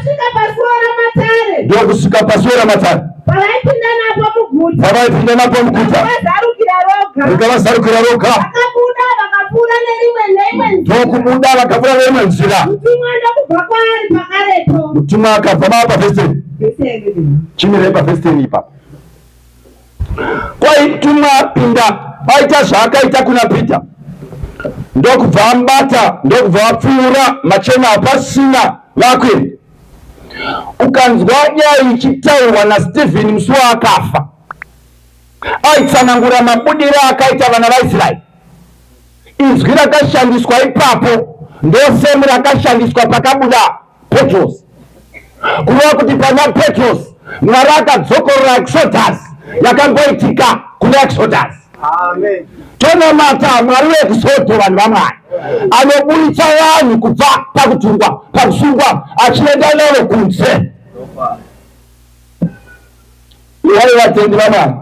Vakasvika pasuo ramatare. Ndokusvika pasuo ramatare. Pavaipinda napo muguta. Pavaipinda napo muguta. Rikavazarukira roga. Rikavazarukira roga. Vakabuda vakapfuura nerimwe neimwe nzira. Ndokubuda vakapfuura neimwe nzira. Mutumwa ndokubva kwaari pakarepo. Mutumwa akabva mava pavhesi 10. Chimirei pavhesi 10 ipapo. Kwai mutumwa apinda aita zvaakaita kuna Peter ndokubva amubata ndokubva apfuura machena hapasina vakwiri. Ukanzwa nyaya ichitaurwa naStephen musi waakafa aitsanangura mabudiro akaita vana vaIsraeri. Izwi rakashandiswa ipapo ndosemu rakashandiswa pakabuda Petros. Kureva kuti pana Petros Mwari akadzokorora Exodus yakamboitika kuna Exodus. Amen. Tonamata Mwari weExodo, vanhu vaMwari anoburitsa vanhu kubva pakutungwa pakusungwa achienda navo kunze. Iwai vatendi vaMwari.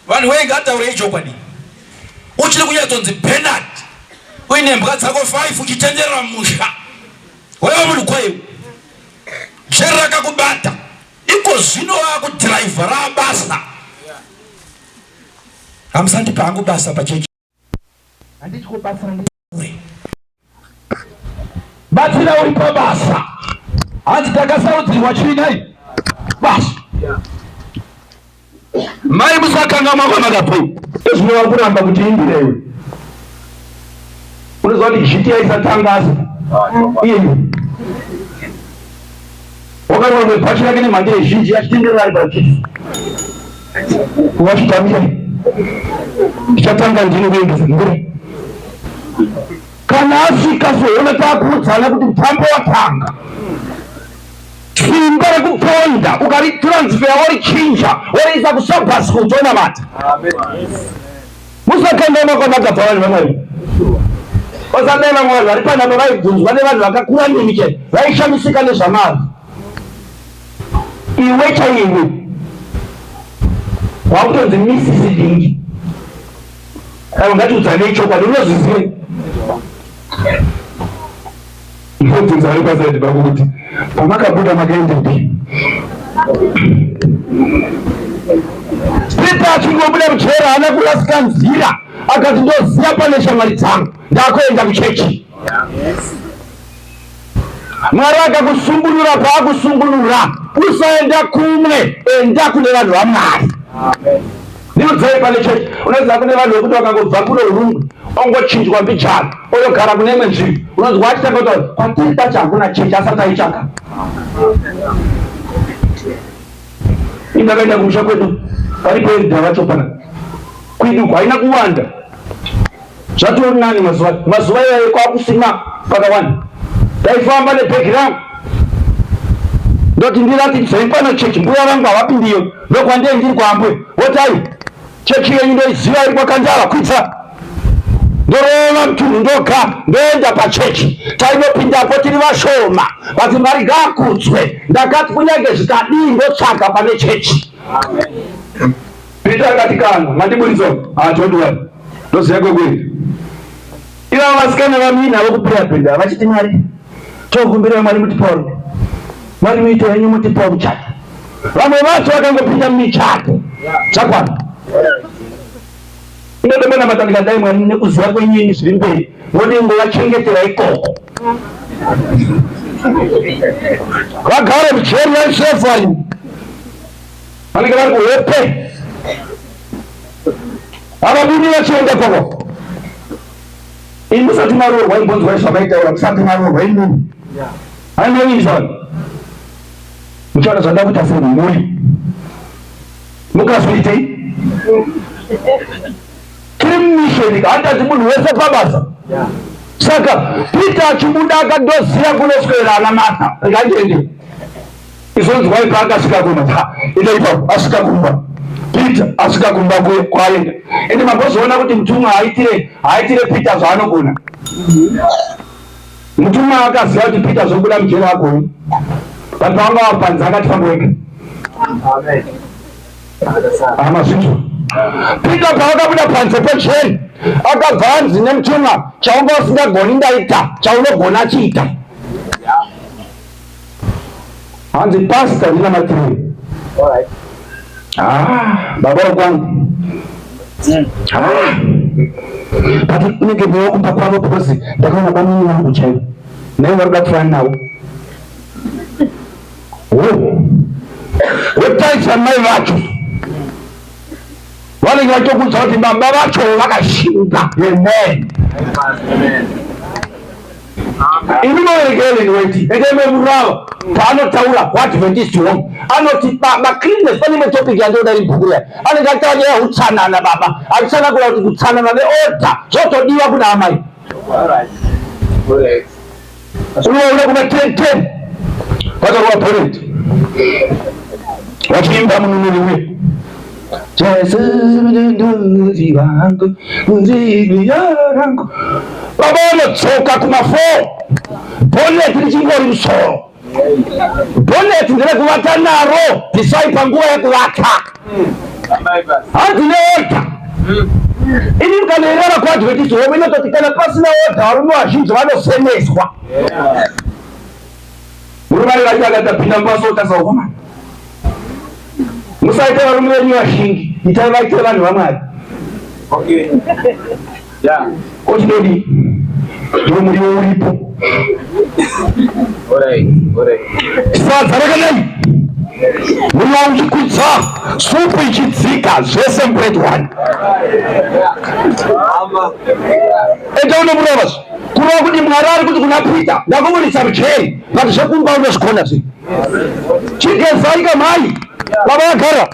Vanhu wee ngataurei chokwadi. Uchiri kunyatsonzi Bernard uine mbwa dzako 5 uchitenderera musha. Waiva munhu kwaiwe. Jeri rakakubata. Iko zvino wakudhiraivha raabasa. Hamusandipa hangu basa pachechi. Handiti kubatsira ndikure. Batsira uri pabasa. Hanzi takasarudzirwa chii nhai? Basa. Mai musakangamwa kwamakabva. Ezvino wakuramba kuti imbire iwe. Unoziva kuti jiti yaisatanga asi iye wakarova nebhachi rake nemhandire zhinji achitenderera ari pachiti wachitamira ndichatanga ndini kuendesa mbira kana asvika soona takuudzana kuti mutambo watanga simba rekuponda ukaritransfer worichinja woriisa kusabha school tonamata Musakanganwa kwamakabva vanhu vaMwari. Vasadai vamwe vanhu vari panapa vaibvunzwa nevanhu vakakura nemi chete vaishamisika nezvamari. Iwe chaiwe wakutonzi Mrs Dingi. Aiwa ngatiudzanei chokwadi unozviziva. Ndobvunza vari pasaidi pako kuti pamakabuda makaendepi? Peter achingobuda mujeri haana kurasika nzira, akati ndoziva pane shamwari dzangu, ndakuenda kuchechi. Mwari akakusungunura paakusungunura, usaenda kumwe, enda kune vanhu vaMwari. Ndiudzei pane chechi unoziva kune vanhu vekuti vakangobva kuno urungwe ongochinjwa mbijana oyogara kune imwe nzvimbo unonzwa achitanga kutaura kwatiri kwacho hakuna chechi asati aitsvaka. Ini ndakaenda kumusha kwedu paripo elda vacho pana kwedu uko haina kuwanda zvatori nani mazuva mazuva iyayo kwakusina pakawanda ndaifamba nebhegi rangu ndoti ndiratidzei pano chechi mbuya vangu havapindiyo ndokwandei ndiri kwaambuya woti ai chechi yenyu ndoiziva iri kwakanjava kwidza ndorova mutunhu ndoga ndoenda pachechi tainopindapo tiri vashoma but mwari ngaakudzwe ndakati kunyange zvikadii ndotsvaga pane chechi Peter akati kana mandiburitsa ah don't worry ndoziva kwekuenda. Ivava vasikana vamuinavo kuprayer band vachiti Mwari tokumbira Mwari mutipawo Mwari muite henyu mutipawo muchato. Vamwe vacho vakangopinda mumichato zvakwana. Indotombo ndikadai Mwari nekuziva kwenyu ini zviri mberi modingovachengetera ikoko. Vagare mujeri vari safe vari. Vanenge vari kuhope havabudi vachienda koko. Ini musati maroorwa imbonzwai zvamaitaura musati maroorwa imimi hainoizva muchaona zvanda kuita semhuri mukazoitei tiri mumisheni handazi munhu wese pabasa saka peter achibuda akandoziva kunoswera ana martha rekandiende Izonzwai paakasvika kumba ha enda ipapo asvika kumba Peter asvika kumba kuye kwaenda ende mambozoona kuti mutumwa haaitire haaitire Peter zvaanogona mutumwa akaziva kuti Peter zvobuda mujeri agoni but pavanga vapanze akati famba wega hama zvinzwa Peter paakabuda panze pejeri akabva anzi nemutumwa chaunga usingagoni ndaita chaunogona chiita. Hanzi pastor ndinamatirei. Ah, baba wakwangu. Ah. But unenge mweya kumba kwavo because ndakaona bamini vangu chaivo. Naye vari kuda kufanana navo. Oh. Wotaisa mai vacho. Vanenge vachitokuudza kuti baba vacho vakashinga. Amen. Imi maverenga Ellen White, ende memurava paanotaura kuAdventist Home anoti baba cleanness, pane imwe topic yandoda iri bhuku riya, anenge achitaura nyaya yeutsanana baba, achitsanangura kuti kutsanana neorder zvotodiwa kuna amai. Unoona kuna 10 10 vakarova bonnet vachiimba mununuri uye Jesu mununuri wangu nzira yangu. Baba vanodzoka kuma 4 bonnet richingori musoro. Bonnet nderekuvata naro, bvisai panguva yekuvata. Hanzi neorder. Ini mukanoireva kuAdventist Home inototi kana pasina order varume vazhinji vanosemeswa. Murume anenge achiti akati apinda mumba so tasa ukomana. Musaite varume venyu vashingi, itai vaite vanhu vaMwari. Okay. Yeah. Ochidodi ndiwo muriwo uripo. Alright. Alright. Sadza rakadai muriwo uchikwidza, supu ichidzika, zvese muplate one. Enda unomurova zve. Kureva kuti Mwari ari kuti kuna Peter, ndakuburitsa mujeri, but zvekumba unozvikona zve. Chigezai kamai, baba vagara.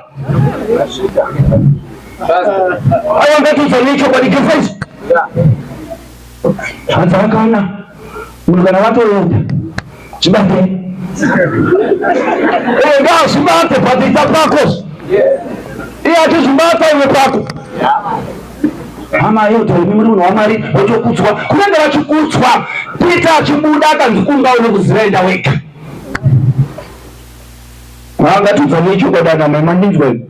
Aiwa ngatiudzanei chokwadi, gezai izvi. Hanzi akana munhu kana vatoenda zvibate. Eh, ngaazvibate but ita pako. Iye achizvibata iwe pako. Hama yoto imi muri munhu waMwari wotokudzwa kunenge vachikudzwa. Peter achibuda akanzi kumba unokuziva enda wega. Ngatiudzanei chokwadi ana mai mandinzwa ini.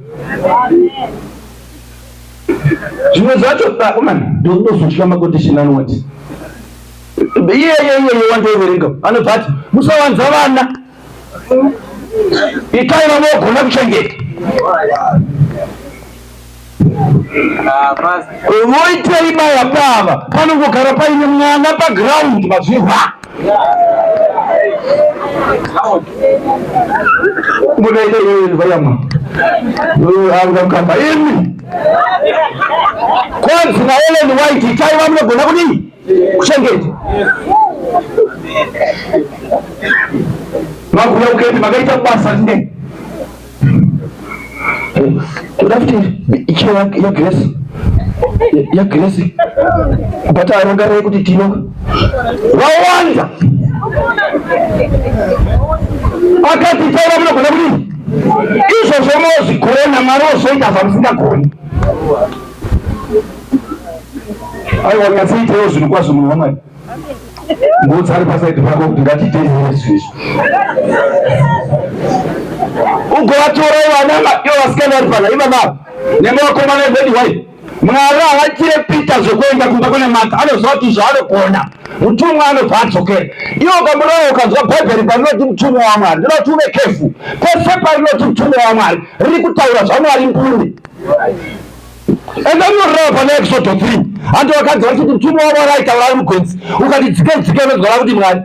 Zvimwe zvacho man ndozotya maquotation anowati. Iye iye iye wandoverenga anobva ati musawanza vana. Itai vanogona kuchengeta. Voitei baya bava panongogara paine mwana paground mazvihwa mbodaita iyoyo vayamwa kamba imi kwanzi naEllen White itai vamunogona kudii kuchengeta makuya kukendi makaita basa rine Toda futi ichiva yaGrace yaGrace but arongarei kuti tino vawanda akati taura munogona kudini izvozvo mozvigona Mwari ozoita zvamusingagoni. Aiwa nyatsoitewo zvinhu kwazvo munhu waMwari. Ngutsa ari pasaidi pako kuti ngatiitei izvi izvi. Ugovatora vana ivo vasikana vari pana ivava nevakomana vedu wai. Mwari havaitire Peter zvekuenda kumba kune Martha anoziva kuti zvaanogona mutumwa anobva adzokera. Iwe ukamborawo ukanzwa Bhaibheri parinoti mutumwa waMwari ndinoda kuti uve careful. Pese parinoti mutumwa waMwari riri kutaura zvaMwari mbune. Enda unoreva pana Exodo 3 hanti vakadzi vachiti mutumwa waMwari aitaura ari mugwenzi ukati dzike dzike unonzwa rakuti Mwari.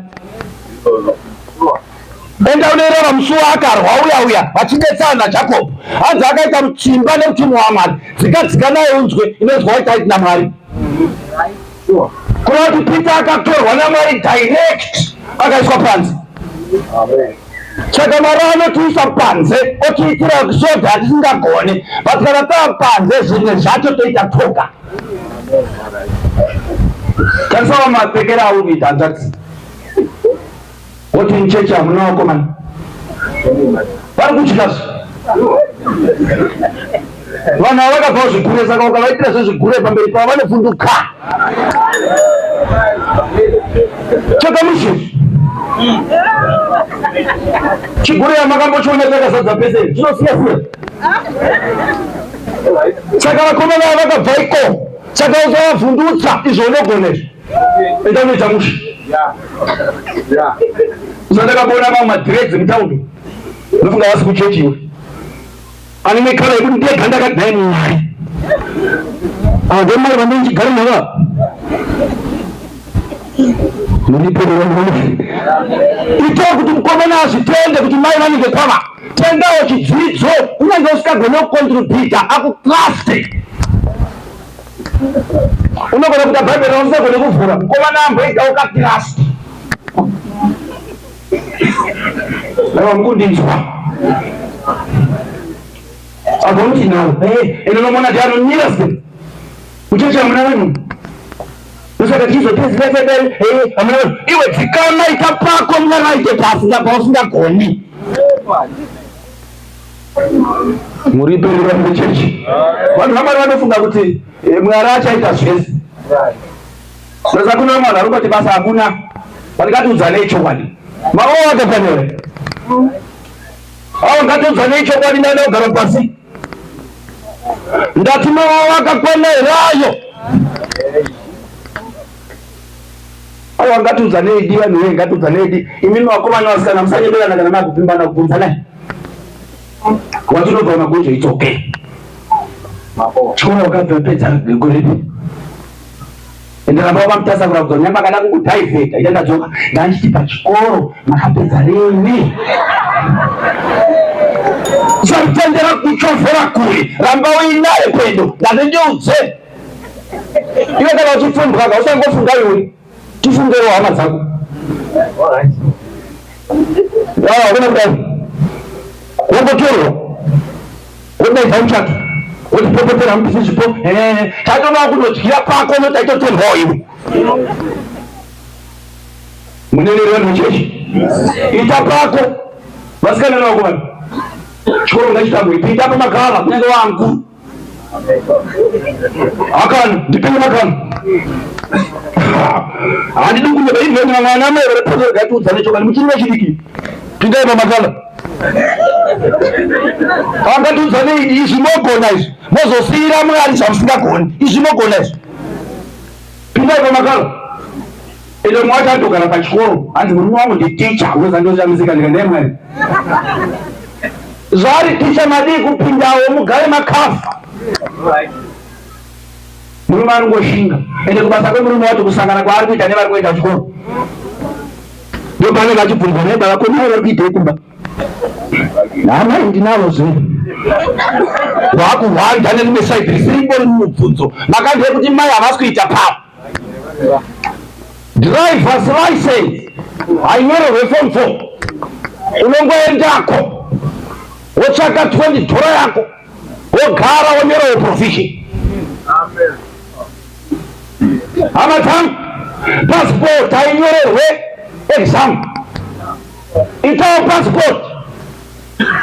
Enda unoreva musi waakarwa uya uya vachinetsana naJacob hanzi akaita mutsimba nemutumwa waMwari dzika dzika naye unzwe inonzwa waita aiti naMwari. Kureva kuti Peter akatorwa naMwari direct akaiswa panze. Saka Mwari anotiisa panze otiitira soda yatisingagone but kana tava panze zvimwe zvacho toita toga. Tarisa mapfekero auri kuita hanzvadzi. Woti muchechi hamuna vakomana vari kudya zve vanhu ava vakabva kuzvigure saka ukavaitira zvezvigure pamberi pavo vanovhunduka cheka mushe chigure yamakambochiona chakazadza pese chinosiya siya saka vakomana ava vakabva iko saka usavavhundutsa izvo unogona izvo enda unoita mushe usandakabona mamwe madhiredzi mutaundi. Unofunga vasi kuchechi iwe. Ane mekara yekuti ndiye ganda akati nhai Mwari. Ava ndivo mai vandinenge ndichigara navo ava. Muriperera murume. Itawo kuti mukomana azvitende kuti mai vanenge kwava. Tendawo chidzidzo kunyange usingagone kucontributa akutruste. Unogona kuita bhaibheri rausingagone kuvhura. Mukomana amboitawo katrust. Aiwa mukundinzwa. Agonti nawo. Eh, ino nomona ndi anonyira se. Kuchechi hamuna vanhu. Ndosaka tichizopedzisira tadai, eh, hamuna vanhu. Iwe dzikama ita pako Mwari aite pasi apa usingagoni. Muripo here vanhu vechechi? Vanhu vamwari vanofunga kuti eh, Mwari achaita zvese. Sasa kuna vamwe vanhu vari kungoti basa hakuna. Vandikatiudzanei chokwadi. Maoko akakwana here? Awo ngatiudzanei chokwadi ndaida kugara pasi. Ndati maoko akakwana here ayo? Awa ngatiudzanei idi vanhu wee ngatiudzanei idi. Imimi vakomana vasikana musanyeberana kana makupfimbana kubvunzanai. Watinobva magonzo it's okay. Chikoro wakabva pedza gore ripi? Ende ramba wakamutasa kurakudza nyamba akada kukudhaivheta ita ndadzoka ndandichiti pachikoro makapedza rini? Usatendera kuchovhera kure, ramba uinaye pedo ndati ndiudze. Iwe kana uchipfumbwa ka usangofunga iwe, tifungewo hama dzako. Hakuna kudai wongotorwa wodaidza muchato wotipopotera mupisi zvipo tatova kunodyira pako notaitotorwawo iwe muneneri vanhu vechechi ita pako vasikana nevakomana chikoro ngachitambwe pinda pamakava kunyange wangu Akana, ndipinde makana. Handidi kunyeba even vamwe ana mai vari pano regai tiudzane chokwadi muchiri vechidiki. Pindai pamakana. Angatiudzane izvi mogona izvi. Mozosiira Mwari zvamusingagoni. Izvi mogona izvi. Pindai pamakana. Ende mumwe wacho anotogara pachikoro hanzi murume wangu nditicha unozandoshamisika ndika ndee mwari zvaari ticha madii kupindawo mugare makafa murume anongoshinga ende kubasa kwemurume wacho kusangana kwaari kuita nevari kuenda kuchikoro ndopaanenge achibvunzwa naye baba ko mai vari kuitei kumba Amai ndinavo zve wakuhwanda nerimwe side risirimbori mumubvunzo makanzwa kuti mai havasi kuita pavo drivers license hainyorerwe form 4 unongoendako wotsvaka 20 dhora yako wogara wonyorawo provision hama dzangu passport hainyorerwe exam Itawo passport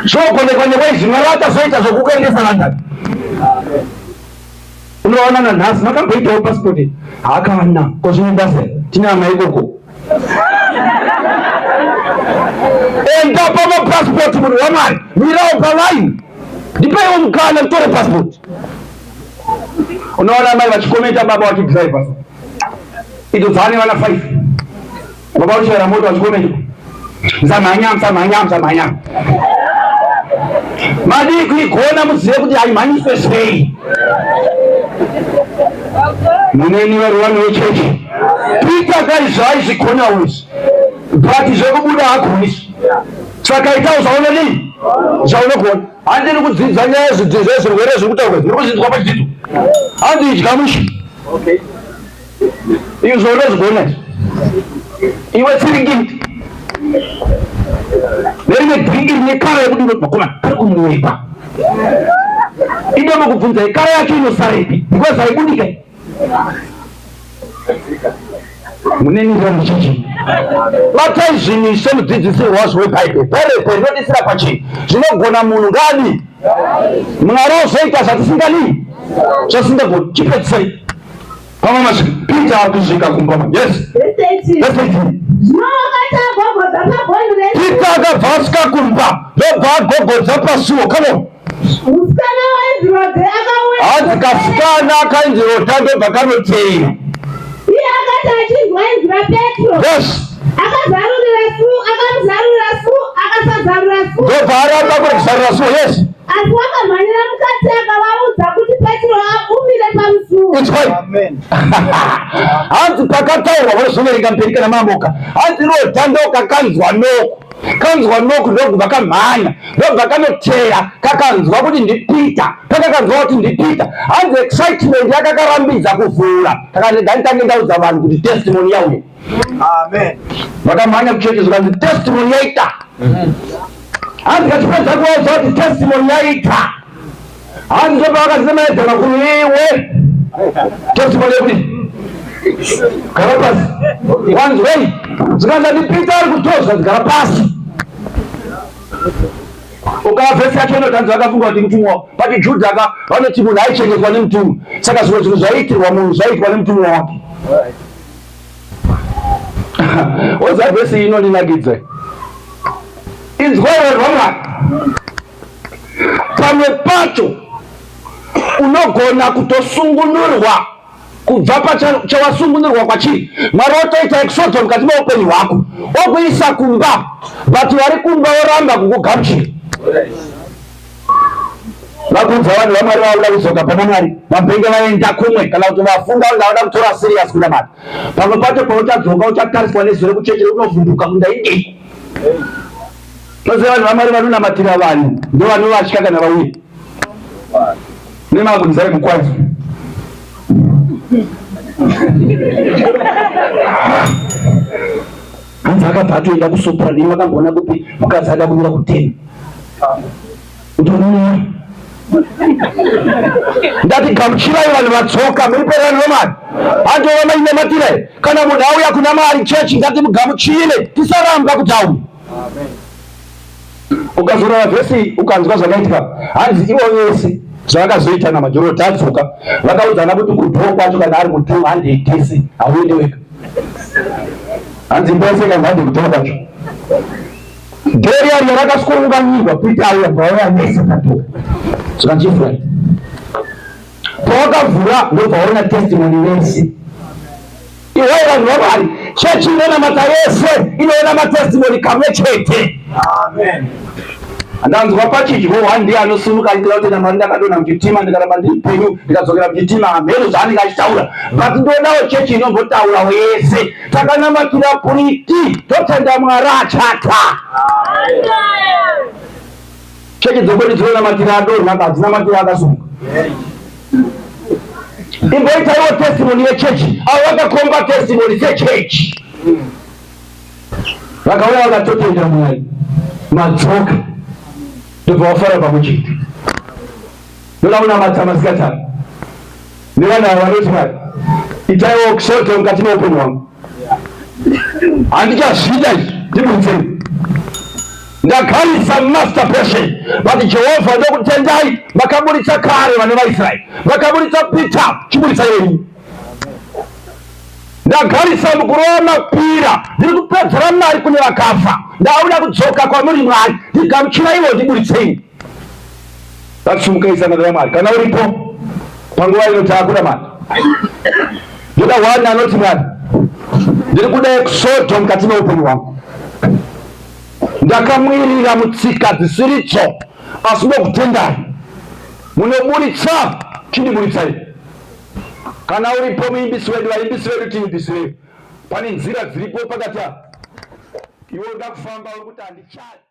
zvogonekwa neWaze Mwari vakazoita zvokukuendesa London. Unoona nanhasi makamboitawo passport hakana ko zvinoenda sei tine hama ikoko. Enda pamapassport munhu waMwari mirawo palaini ndipeiwo mukana nditore passport. Unoona mai vachikomenta baba vachidriver idzo dzaane vana 5 Baba uchaira moto vachikomenta. Musamhanya, musamhanya, musamhanya. Madii kuigona muzive kuti haimhanyiswe sei. Muneni vari vanhu vechechi. Peter kaizvo aizvigona izvi. But zvekubuda haagoni. Saka itawo zvaunodii? Zvaunogona. Handiri kudzidza nyaya yezvidzidzo zvezvirwere zviri kutaurwa. Ndiri kuzvinzwa pachidzidzo. Hanzi idya mushe. Okay. Izvo unozvigona izvo. Iwe tsiringindi. Nerimwe dhingi rine kara yekuti unoti vakomana pari kunyepa. Indomo kubvunza kara yacho inosarepi because haibudika. Munenira muchichi. Batai zvinhu semudzidzisi wazvo weBhaibheri. Bhaibheri rinodisira pachena. Zvinogona munhu ngaadii? Mwari ozoita zvatisingadii? Zvatisingagoni. Chipedzisai. Pamwe masvika Peter akusvika kumba manje. Yes. Verse 18. Zvino wakati agogodza pagonhi resuo, Peter akabva asvika kumba ndobva agogodza pasuo. Come on. musikana wainzi Rodhe akauya. Hanzi kasikana kainzi Rodha ndobva kanoteera. Iye akati achinzwa inzwi raPetro, Yes. Akazarurira suo, akamuzarurira suo, akasazarura suo. Ndobva aramba kuzarura suo, yes. Asi wakamhanyira mukati akavaudza kuti Petro umire pamusuo. Inzwai. Hanzi pakataurwa vanozoverenga mberi kana mamoka. Hanzi Rodha ndokakanzwa noko. Kanzwa noku ndokubva kamhanya. Ndobva kanoteya kakanzwa kuti ndiPeter. Pakakanzwa kuti ndiPeter. Hanzi excitement yakakarambidza kuvhura. Kakati ndanditange ndaudza vanhu kuti testimony yauya. Amen. Vakamhanya kuchechi zvikanzi testimony yaita. Hanzi kachipedza kuvaudza kuti testimony yaita. Hanzi ndopavakazi nemaedza makuru iwe. Testimony yekuti gara pasi. Wanzwei? Zvikanzi andi Peter ari kutozva gara pasi. Ukava vhesi yacho inoti hanzi vakafunga kuti mutumwa but Judha ka vanoti munhu aichengetwa nemutumwa. Saka zvimwe zvinhu zvaiitirwa munhu zvaiitwa nemutumwa wake. Oza vhesi inondinakidza. Inzwai vanhu vaMwari. Pamwe pacho unogona kutosungunurwa kubva pachawasungunurwa kwachiri. Mwari otoita exodo mukati meupenyu hwako okuisa kumba, but vari kumba voramba kukugamuchira. Vakuudza vanhu vaMwari vakuda kudzoka pana Mwari, vambenge vaenda kumwe kana kuti vafunga kuti vanoda kutora serious kunamata. Pamwe pacho pauchadzoka uchatariswa nezuva rekuchechi rekunovhunduka kuti ndaidei. Toziva vanhu vaMwari vanonamatira vanhu ndovanovatya kana vauya. Nemakunzai mukwanzi. Hanzi akabva atoenda kusopra nei vakamboona kupi mukadzi ada kunyora kutena. Ndonouya. Ndati gamuchirai vanhu vadzoka muri perani vamwari. Handova mainamatira kana munhu auya kuna Mwari chechi ngatimugamuchire tisaramba kuti auye. Ukazorora vhesi ukanzwa zvakaitika hanzi ivo vese zvavakazoita namajoro tadzoka vakaudzana kuti kudhoo kwacho kana ari kudhoo handei tese hauende wega. Hanzi mbese kanzi handei kudhoo kwacho. Dhoo riya rakasikounganirwa Peter auya bvauya vese padhoo. Zvikachivhura. Pawakavhura ndobva waona testimony vese. Iwe vanhu vaMwari, chechi inonamata yese inoona matestimony kamwe chete. Amen. Ndanzwa pachidyo one day anosumuka achitira kutenda Mwari ndakadonha muchitima ndikaramba ndiri penyu ndikadzokera muchitima hameno zvaanenge achitaura but ndodawo chechi inombotaurawo yese takanamatira puriti totenda Mwari achata. Chechi dzokwedu dzinonamatira adonha hadzinamatira akasumuka. Imboitaiwo testimony yechechi avo vakakomba testimony sechechi vakauya vakatotenda Mwari madzoka ndobva wafara pamwe chete. Ndoda kunamata masikati ano nevanhu ava vanoti Mwari itaiwo exodo mukati meupenyu hwangu, handichazviita izvi, ndiburitsei. Ndagarisa masturbation but Jehovha ndokutendai makaburitsa kare vana vaIsraeri, makaburitsa Peter, chiburitsai venyu. Ndagarisa mukurova mapira, ndiri kupedzera mari kune vakafa, ndakuda kudzoka kwamuri Mwari, ndigamuchiraiwo, ndiburitsei. Ngatisumukei sangano raMwari. Kana uripo panguva ino taakunamata, ndoda one anoti Mwari, ndiri kuda exodo mukati meupenyu hwangu. Ndakamwirira mutsika dzisiridzo, asi ndokutendai munoburitsa, chindiburitsai. Kana uripo muimbisi wedu, vaimbisi vedu tiimbisirei. Pane nzira dziripo pakati apa, iwe uda kufamba uri kuti handichadi.